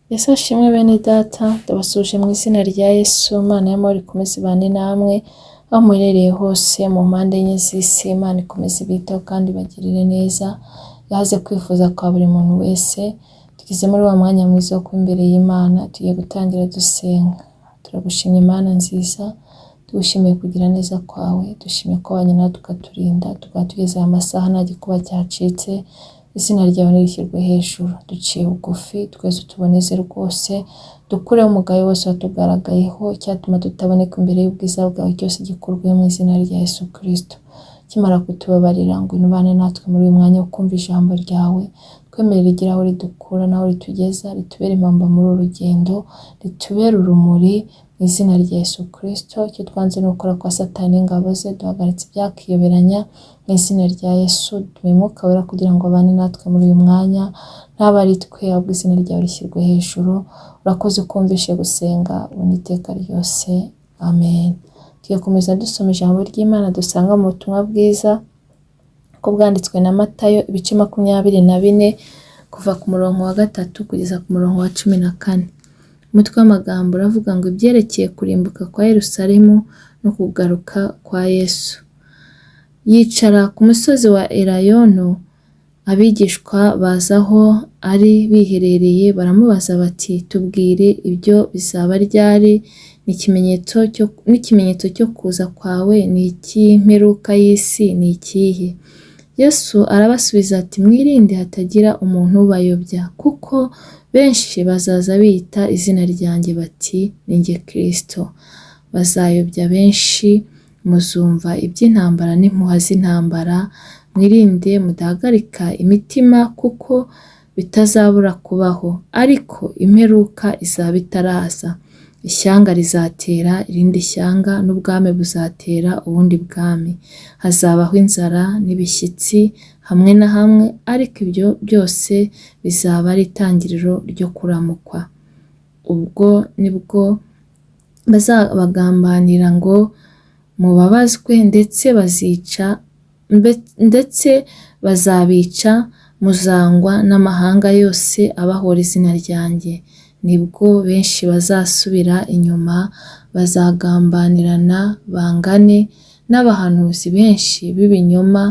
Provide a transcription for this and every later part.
Yesu ashimwe bene data, ndabasuhuje mu izina rya Yesu, Imana y'amahoro ikomeze ibane namwe, aho muherereye hose mu mpande enye z'isi, Imana ikomeze ibiteho kandi ibagirire neza, yaze kwifuza kwa buri muntu wese, tugeze muri wa mwanya mwiza wo kuba imbere y'Imana, tugiye gutangira dusenga. Turagushimye Mana nziza, tugushimiye kugira neza kwawe, dushimye ko wabanye natwe ukaturinda, tukaba tugeze aya masaha nta gikuba cyacitse, izina ryawe nirishyirwe hejuru, duciye bugufi, twese utuboneze rwose, dukureho umugayo wose watugaragayeho, icyatuma tutaboneka imbere y'ubwiza bwawe cyose gikurwe mu izina rya Yesu Kristo. Ukimara kutubabarira ngwino ubane natwe muri uyu mwanya wo kumva ijambo ryawe, twemerere rigire aho ridukura n'aho ritugeza, ritubere impamba muri uru rugendo, ritubere urumuri mu izina rya Yesu Kristo. Icyo twanze ni ukora kwa Satani n'ingabo ze, duhagaritse ibyakiyoberanya mu izina rya Yesu, duhe Umwuka Wera kugira ngo abane natwe muri uyu mwanya, ntabe ari twe ahubwo izina ryawe rishyirwe hejuru. Urakoze ko wumvishe gusenga, ubu n'iteka ryose, amen. Tugiye gukomeza dusoma ijambo ry'Imana dusanga mu butumwa bwiza ko bwanditswe na Matayo ibice 24 kuva ku murongo wa 3 kugeza ku murongo wa 14. Umutwe w'amagambo uravuga ngo ibyerekeye kurimbuka kwa Yerusalemu no kugaruka kwa Yesu. Yicara ku musozi wa Elayono, abigishwa baza aho ari biherereye baramubaza bati tubwire ibyo bizaba ryari, n'ikimenyetso cyo kuza kwawe ni icy'imperuka y'isi ni ikihe? Yesu arabasubiza ati mwirinde hatagira umuntu ubayobya, kuko benshi bazaza biyita izina ryanjye bati ni njye Kristo. Bazayobya benshi, muzumva iby'intambara n'impuha z'intambara, mwirinde mudahagarika imitima kuko bitazabura kubaho, ariko imperuka izaba itaraza. Ishyanga rizatera irindi shyanga, n'ubwami buzatera ubundi bwami. Hazabaho inzara n'ibishyitsi hamwe na hamwe, ariko ibyo byose bizaba ari itangiriro ryo kuramukwa. Ubwo nibwo bazabagambanira ngo mubabazwe, ndetse bazica ndetse bazabica, muzangwa n'amahanga yose abahora izina ryanjye. Nibwo benshi bazasubira inyuma, bazagambanirana bangane, n'abahanuzi benshi b'ibinyoma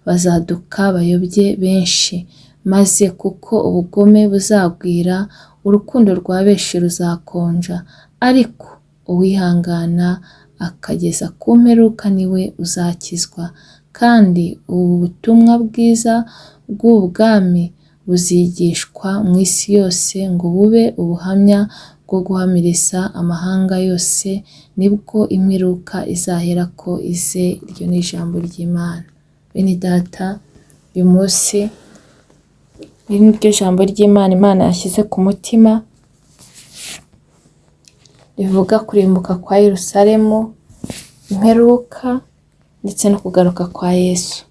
bazaduka bayobye benshi. Maze kuko ubugome buzagwira, urukundo rwa benshi ruzakonja, ariko uwihangana akageza ku mperuka niwe uzakizwa. Kandi ubu butumwa bwiza bw'ubwami buzigishwa mu isi yose ngo bube ubuhamya bwo guhamiriza amahanga yose, nibwo imperuka izaherako ize. Iryo ni ijambo ry'Imana. Bene data, uyu munsi iri ni ryo jambo ry'Imana Imana yashyize ku mutima, rivuga kurimbuka kwa Yerusalemu, imperuka ndetse no kugaruka kwa Yesu.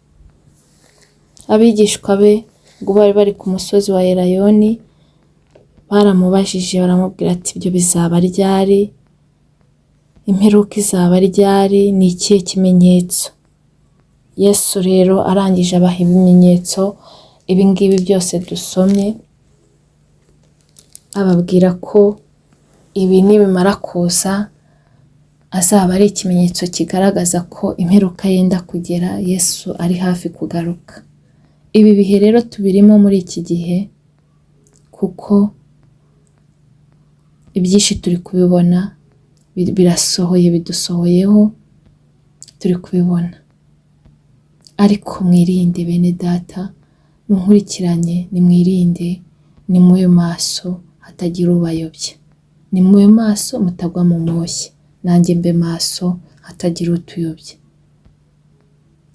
Abigishwa be ubwo bari bari ku musozi wa Elayono, baramubajije baramubwira ati ibyo bizaba ryari? Imperuka izaba ryari? Ni ikihe kimenyetso? Yesu rero arangije abaha ibimenyetso, ibi ngibi byose dusomye, ababwira ko ibi nibimara kuza azaba ari ikimenyetso kigaragaza ko imperuka yenda kugera, Yesu ari hafi kugaruka. Ibi bihe rero tubirimo muri iki gihe, kuko ibyinshi turi kubibona, birasohoye, bidusohoyeho, turi kubibona. Ariko mwirinde bene data, munkurikiranye, nimwirinde, nimube maso hatagira ubayobya. Nimube maso mutagwa mu moshya, nanjye mbe maso hatagira utuyobya.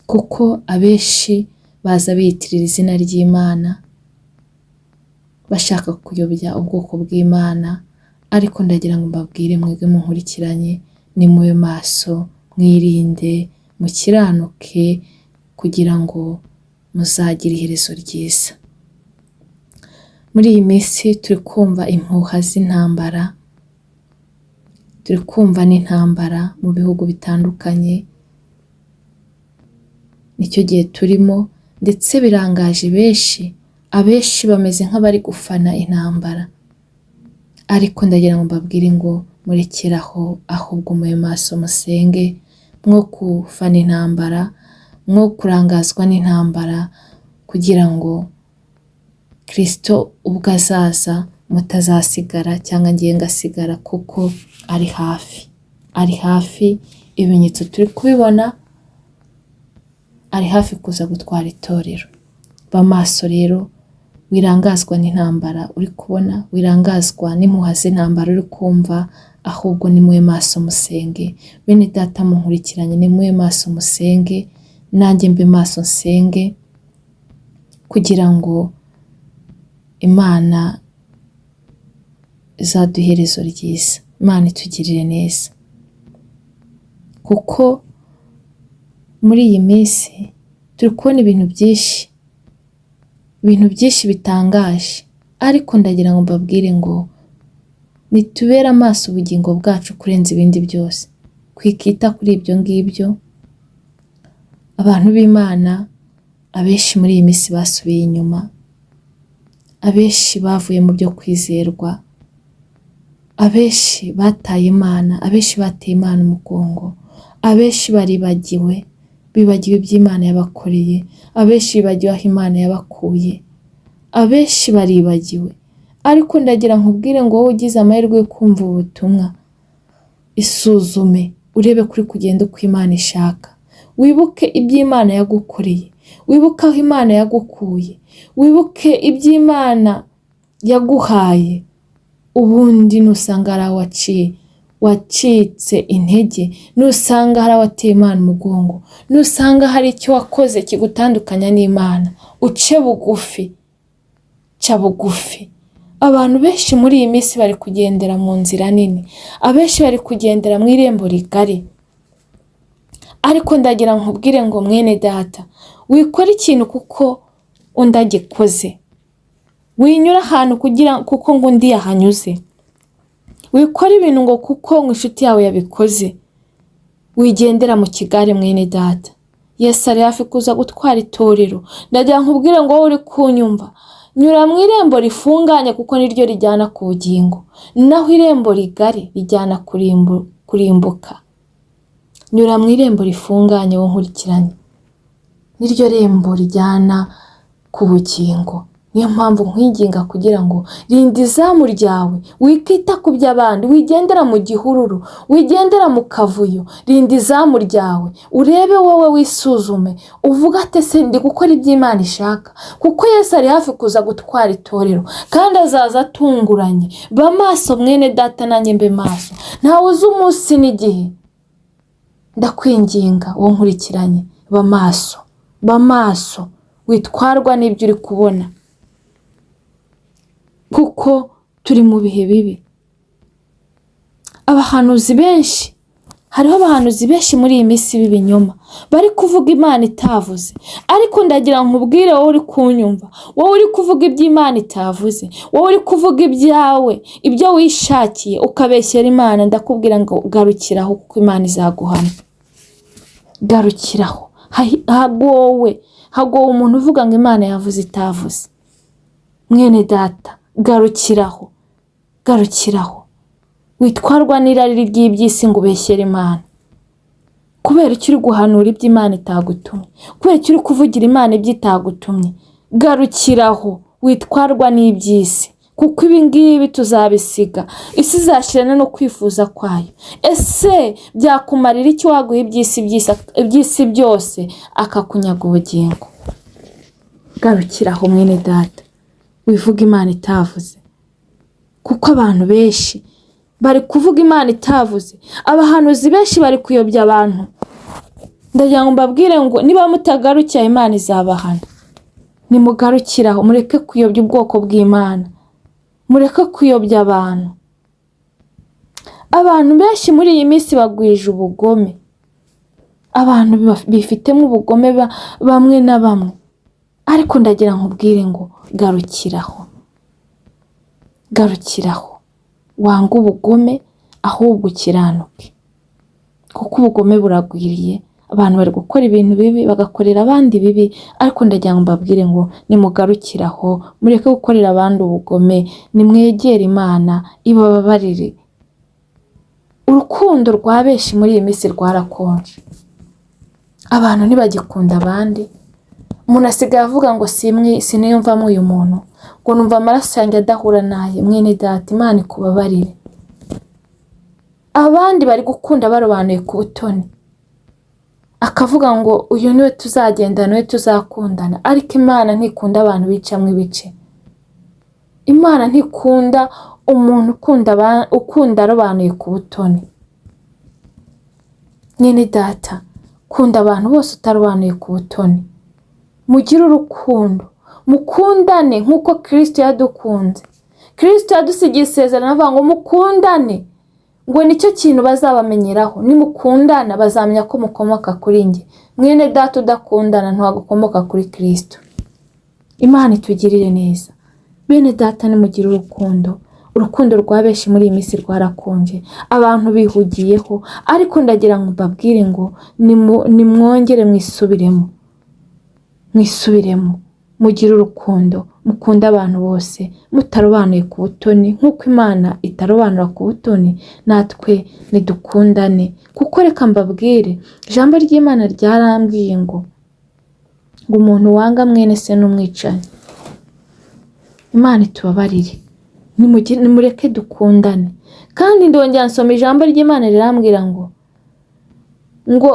Kuko abenshi baza biyitirira izina ry'Imana, bashaka kuyobya ubwoko bw'Imana, ariko ndagira ngo mbabwire mwebwe munkurikiranye, nimube maso, mwirinde, mukiranuke kugira ngo muzagire iherezo ryiza. Muri iyi minsi turi kumva impuha z'intambara, turi kumva n'intambara mu bihugu bitandukanye, nicyo gihe turimo ndetse birangaje benshi, abenshi bameze nk'abari gufana intambara. Ariko ndagira ngo mbabwire ngo murekeraho, ahubwo mube maso musenge, mwo kufana intambara, mwo kurangazwa n'intambara, kugira ngo Kristo ubwo azaza mutazasigara cyangwa ngiye ngasigara, kuko ari hafi, ari hafi, ibimenyetso turi kubibona, ari hafi kuza gutwara itorero. Ba maso rero, wirangazwa n'intambara uri kubona, wirangazwa n'impuha z'intambara uri kumva, ahubwo ni mube maso musenge. Bene data munkurikiranye, ni mube maso musenge, nanjye mbe maso nsenge, kugira ngo Imana izaduhe iherezo ryiza, Imana itugirire neza. Kuko muri iyi minsi turi kubona ibintu byinshi, ibintu byinshi bitangaje, ariko ndagira ngo mbabwire ngo nitubere amaso ubugingo bwacu kurenza ibindi byose, kwikita kuri ibyo ngibyo. Abantu b'Imana abenshi muri iyi minsi basubiye inyuma, abenshi bavuye mu byo kwizerwa, abenshi bataye Imana, abenshi bateye Imana umugongo, abenshi baribagiwe, bibagiwe ibyo Imana yabakoreye, abenshi bibagiwe aho Imana yabakuye, abenshi baribagiwe. Ariko ndagira nkubwire ngo wowe ugize amahirwe yo kumva ubutumwa, isuzume urebe kuri kugenda uko Imana ishaka, wibuke ibyo Imana yagukoreye, wibuke aho Imana yagukuye, wibuke ibyo Imana yaguhaye, ubundi nusanga hari aho wacitse intege, nusanga hari aho wateye Imana umugongo, nusanga hari icyo wakoze kigutandukanya n'Imana, uce bugufi, ca bugufi. Abantu benshi muri iyi minsi bari kugendera mu nzira nini, abenshi bari kugendera mu irembo rigari, ariko ndagira nkubwire ngo mwene data, wikora ikintu kuko undi agikoze, winyura ahantu kugira kuko ngo undi yahanyuze, wikora ibintu ngo kuko ngo inshuti yawe yabikoze, wigendera mu kigare mwene data. Yesu ari hafi kuza gutwara itorero. Ndagira nkubwire ngo wowe uri kunyumva, nyura mu irembo rifunganye kuko niryo rijyana ku bugingo, naho irembo rigari rijyana kurimbuka. Nyura mu irembo rifunganye wowe nkurikiranye, niryo rembo rijyana ku bugingo. Niyo mpamvu nkwinginga kugira ngo rinda izamu ryawe, wikita ku by'abandi, wigendera mu gihururu, wigendera mu kavuyo, rinda izamu ryawe, urebe wowe wisuzume, uvuge ati ese ndi gukora ibyo Imana ishaka, kuko Yesu ari hafi kuza gutwara itorero kandi azaza atunguranye. Ba maso mwene data, nanjye mbe maso, ntawe uzi umunsi n'igihe. Ndakwinginga wowe nkurikiranye, ba maso, ba maso, witwarwa n'ibyo uri kubona, kuko turi mu bihe bibi. Abahanuzi benshi, hariho abahanuzi benshi muri iyi minsi b'ibinyoma bari kuvuga Imana itavuze, ariko ndagira nkubwire wowe uri kunyumva, wowe uri kuvuga ibyo Imana itavuze, wowe uri kuvuga ibyawe, ibyo wishakiye ukabeshyera Imana, ndakubwira ngo garukiraho kuko Imana izaguhana. Garukiraho. Hagowe, hagowe umuntu uvuga ngo Imana yavuze itavuze. Mwene data, garukiraho, garukiraho, witwarwa n'irari ry'iby'isi ngo ubeshyere Imana. Kubera icyo uri guhanura ibyo Imana itagutumye, kubera icyo uri kuvugira Imana ibyo itagutumye, garukiraho, witwarwa n'iby'isi, kuko ibi ngibi tuzabisiga, isi izashirana no kwifuza kwayo. Ese byakumarira iki waguha iby'isi byose akakunyaga ubugingo? Garukiraho mwene data, wivuga Imana itavuze, kuko abantu benshi bari kuvuga Imana itavuze, abahanuzi benshi bari kuyobya abantu. Ndagira ngo mbabwire ngo niba mutagarukira Imana izabahana. Nimugarukiraho, mureke kuyobya ubwoko bw'Imana, mureke kuyobya abantu. Abantu benshi muri iyi minsi bagwije ubugome, abantu bifitemo ubugome bamwe na bamwe, ariko ndagira nkubwire ngo garukiraho, garukiraho, wange ubugome ahubwo ukiranuke, kuko ubugome buragwiriye, Abantu bari gukora ibintu bibi, bagakorera abandi bibi, ariko ndagira ngo mbabwire ngo nimugarukire aho, mureke gukorera abandi ubugome, nimwegere Imana ibababarire. Urukundo rwa benshi muri iyi minsi rwarakonje, abantu ntibagikunda abandi. Umuntu asigaye avuga ngo siniyumvamo uyu muntu, ngo numva amaraso yanjye adahura n'aye. Mwene data, Imana ikubabarire. Abandi bari gukunda barobanuye ku butoni, akavuga ngo uyu niwe tuzagendana, niwe tuzakundana, ariko Imana ntikunda abantu bicamo ibice. Imana ntikunda umuntu ukunda arobanuye ku butoni. Mwene data, kunda abantu bose utarobanuye ku butoni, mugire urukundo, mukundane nk'uko Kristo yadukunze. Kristo yadusigiye isezerano avuga ngo mukundane, ngo nicyo kintu bazabamenyeraho, nimukundana bazamenya ko mukomoka kuri njye. Mwene data, udakundana ntabwo ukomoka kuri Kristo. Imana itugirire neza. Bene data, nimugire urukundo. Urukundo rwa benshi muri iyi minsi rwarakonje, abantu bihugiyeho, ariko ndagira ngo mbabwire ngo nimwongere mwisubiremo, mwisubiremo, mugire urukundo, mukunde abantu bose mutarobanuye ku butoni, nk'uko Imana itarobanura ku butoni, natwe nidukundane. Kuko reka mbabwire, ijambo ry'Imana ryarambwiye ngo umuntu wanga mwene se n'umwicanyi. Imana itubabarire, nimureke dukundane. Kandi ndongera nsoma ijambo ry'Imana rirambwira ngo ngo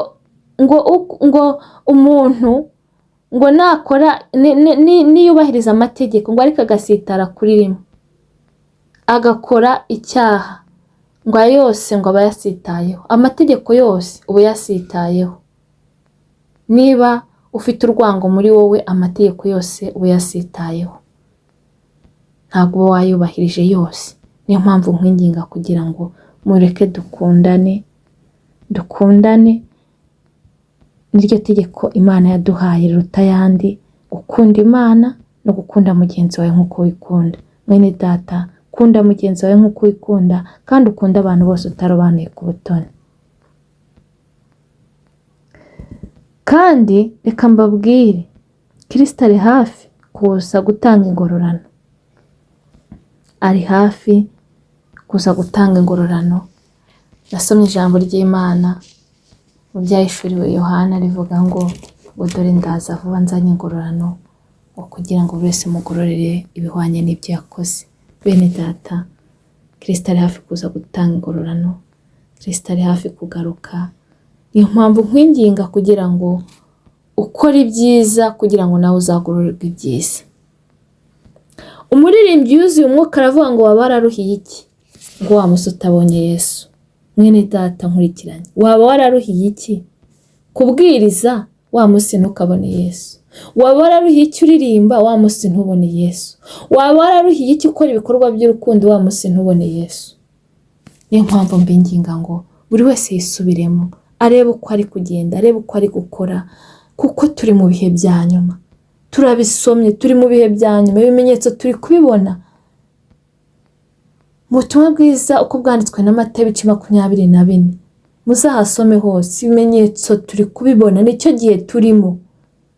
ngo ngo umuntu ngo nakora niyubahiriza amategeko, ngo ariko agasitara kuri rimwe agakora icyaha, ngo ayo yose ngo aba yasitayeho, amategeko yose uba yasitayeho. Niba ufite urwango muri wowe, amategeko yose uba yasitayeho, ntabwo uba wayubahirije yose. Niyo mpamvu nkwinginga kugira ngo mureke dukundane, dukundane, niryo tegeko Imana yaduhaye riruta ayandi, gukunda Imana no gukunda mugenzi wawe nk'uko wikunda. Mwene data, kunda mugenzi wawe nk'uko wikunda, kandi ukunde abantu bose utarobanuye ku butoni. Kandi reka mbabwire, Kristo ari hafi kuza gutanga ingororano, ari hafi kuza gutanga ingororano. Nasomye ijambo ry'Imana mu byahishuriwe Yohana rivuga ngo dore ndaza vuba nzanye ingororano, ngo kugira ngo buri wese mugororere ibihwanye n'ibyo yakoze. Bene data, Kristo ari hafi kuza gutanga ingororano, Kristo ari hafi kugaruka. Niyo mpamvu nkwinginga kugira ngo ukore ibyiza, kugira ngo nawe uzagororerwe ibyiza. Umuririmbyi yuzuye umwuka aravuga ngo waba wararuhiye iki ngo wa musi utabonye Yesu? Mwene data nkurikiranye, waba wararuhiye iki kubwiriza wa musi ntukabone Yesu? Waba wararuhiye iki uririmba wa musi ntubone Yesu? Waba wararuhiye iki ukora ibikorwa by'urukundo wa musi ntubone Yesu? Niyo mpamvu mbinginga ngo buri wese yisubiremo, arebe uko ari kugenda, arebe uko ari gukora, kuko turi mu bihe bya nyuma. Turabisomye, turi mu bihe bya nyuma, ibimenyetso turi kubibona. Mu butumwa bwiza uko bwanditswe na Matayo ibice 24, muzahasome hose, ibimenyetso turi kubibona, nicyo gihe turimo.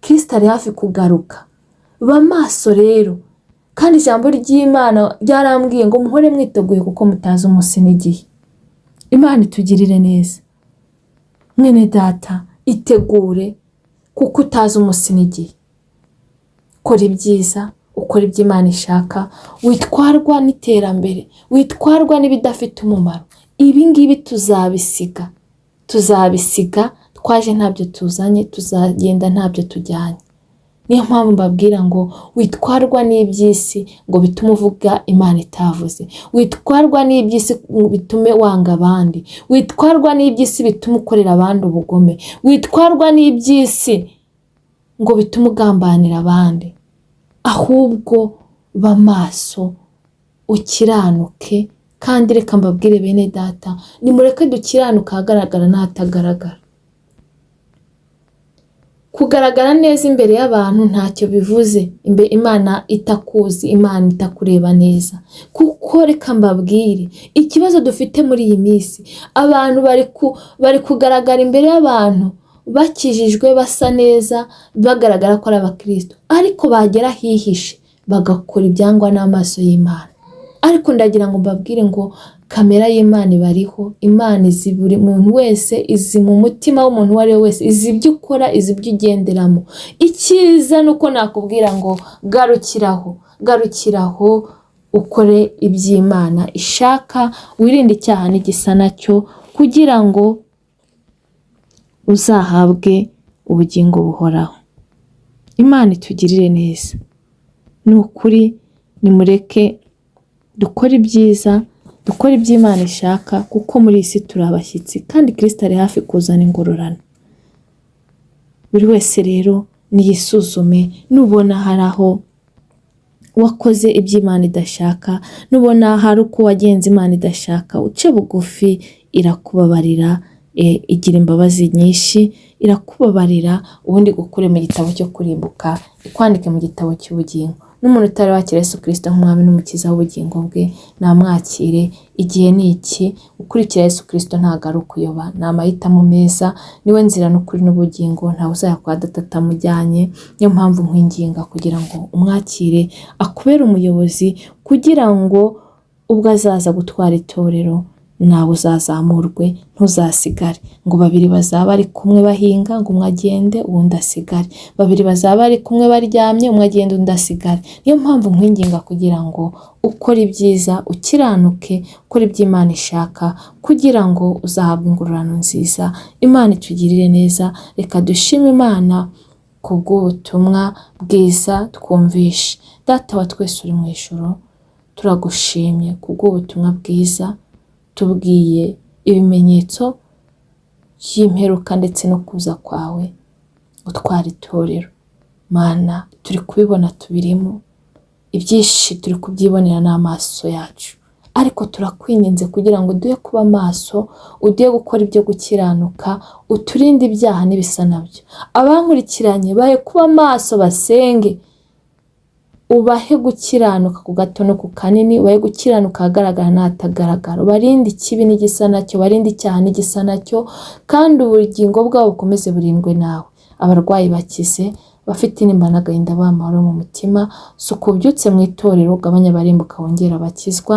Kristo ari hafi kugaruka. Ba maso rero. Kandi ijambo ry'Imana ryarambwiye ngo muhore mwiteguye kuko mutazi umunsi n'igihe. Imana itugirire neza. Mwene data, itegure kuko utazi umunsi n'igihe. Kora ibyiza, ukora ibyo Imana ishaka, witwarwa n'iterambere, witwarwa n'ibidafite umumaro. Ibi ngibi tuzabisiga, tuzabisiga, twaje ntabyo tuzanye, tuzagenda ntabyo tujyanye. Niyo mpamvu mbabwira ngo witwarwa n'iby'isi ngo bitume uvuga Imana itavuze, witwarwa n'iby'isi ngo bitume wanga abandi, witwarwa n'iby'isi bitume ukorera abandi ubugome, witwarwa n'iby'isi ngo bitume ugambanira abandi. Ahubwo ba maso, ukiranuke. Kandi reka mbabwire bene data, nimureke dukiranuke ahagaragara n'ahatagaragara. Kugaragara neza imbere y'abantu ntacyo bivuze, Imana itakuzi, Imana itakureba neza. Kuko reka mbabwire, ikibazo dufite muri iyi minsi, abantu bari kugaragara imbere y'abantu bakijijwe, basa neza, bagaragara ko ari abakristo, ariko bagera ahihishe bagakora ibyangwa n'amaso y'Imana. Ariko ndagira ngo mbabwire ngo kamera y'Imana ibariho, Imana izi buri muntu wese, izi mu mutima w'umuntu uwo ari we wese, izi ibyo ukora, izi ibyo ugenderamo. Icyiza ni uko nakubwira ngo garukiraho, garukiraho ukore iby'Imana ishaka, wirinde icyaha n'igisa nacyo, kugira ngo uzahabwe ubugingo buhoraho. Imana itugirire neza. Ni ukuri nimureke dukore ibyiza, dukore ibyo Imana ishaka, kuko muri iyi si turi abashyitsi kandi Kristo ari hafi kuzana ingororano. Buri wese rero niyisuzume, nubona hari aho wakoze ibyo Imana idashaka, nubona hari uko wagenze Imana idashaka, uce bugufi, irakubabarira, igira imbabazi nyinshi, irakubabarira, ubundi igukure mu gitabo cyo kurimbuka, ikwandike mu gitabo cy'ubugingo. N'umuntu utari wakira Yesu Kristo nk'umwami n'umukiza w'ubugingo bwe, namwakire. Igihe ni iki. Gukurikira Yesu Kristo ntabwo ari ukuyoba, ni amahitamo meza, niwe nzira n'ukuri n'ubugingo, ntawe uzajya kwa Data atamujyanye. Niyo mpamvu nkwinginga kugira ngo umwakire, akubere umuyobozi, kugira ngo ubwo azaza gutwara itorero nawe uzazamurwe, ntuzasigare. Ngo babiri bazaba bari kumwe bahinga, ngo umwe agende uwundi asigare. Babiri bazaba bari kumwe baryamye, umwe agende undi asigare. Niyo mpamvu nkwinginga kugira ngo ukore ibyiza, ukiranuke, ukore ibyo Imana ishaka, kugira ngo uzahabwe ingororano nziza. Imana itugirire neza. Reka dushime Imana kubw'ubutumwa bwiza twumvishe. Data wa twese uri mu ijuru, turagushimye kubw'ubutumwa bwiza tubwiye ibimenyetso by'imperuka ndetse no kuza kwawe utwara itorero. Mana, turi kubibona, tubirimo, ibyinshi turi kubyibonera n'amaso yacu, ariko turakwinginze kugira ngo uduhe kuba maso, uduhe gukora ibyo gukiranuka, uturinde ibyaha n'ibisa nabyo. Abankurikiranye bahe kuba maso, basenge, ubahe gukiranuka ku gato no ku kanini, ubahe gukiranuka ahagaragara n'ahatagaragara, ubarinde ikibi n'igisa nacyo, ubarinde icyaha n'igisa nacyo, kandi ubugingo bwabo bukomeze burindwe nawe. Abarwayi bakize, abafite intimba n'agahinda bahe amahoro mu mutima, suka ububyutse mu itorero, ugabanye abarimbuka wongere abakizwa,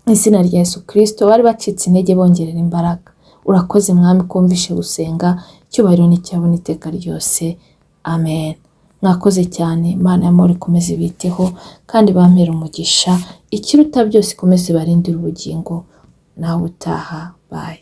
mu izina rya Yesu Kristo. Bari bacitse intege bongerera imbaraga. Urakoze Mwami ko wumvishe gusenga, icyubahiro ni icyawe n'iteka ryose. Amen. Mwakoze cyane, Imana y'amahoro ikomeze ibiteho kandi bampere umugisha, ikiruta byose ikomeze ibarindire ubugingo. Nawe utaha, bye.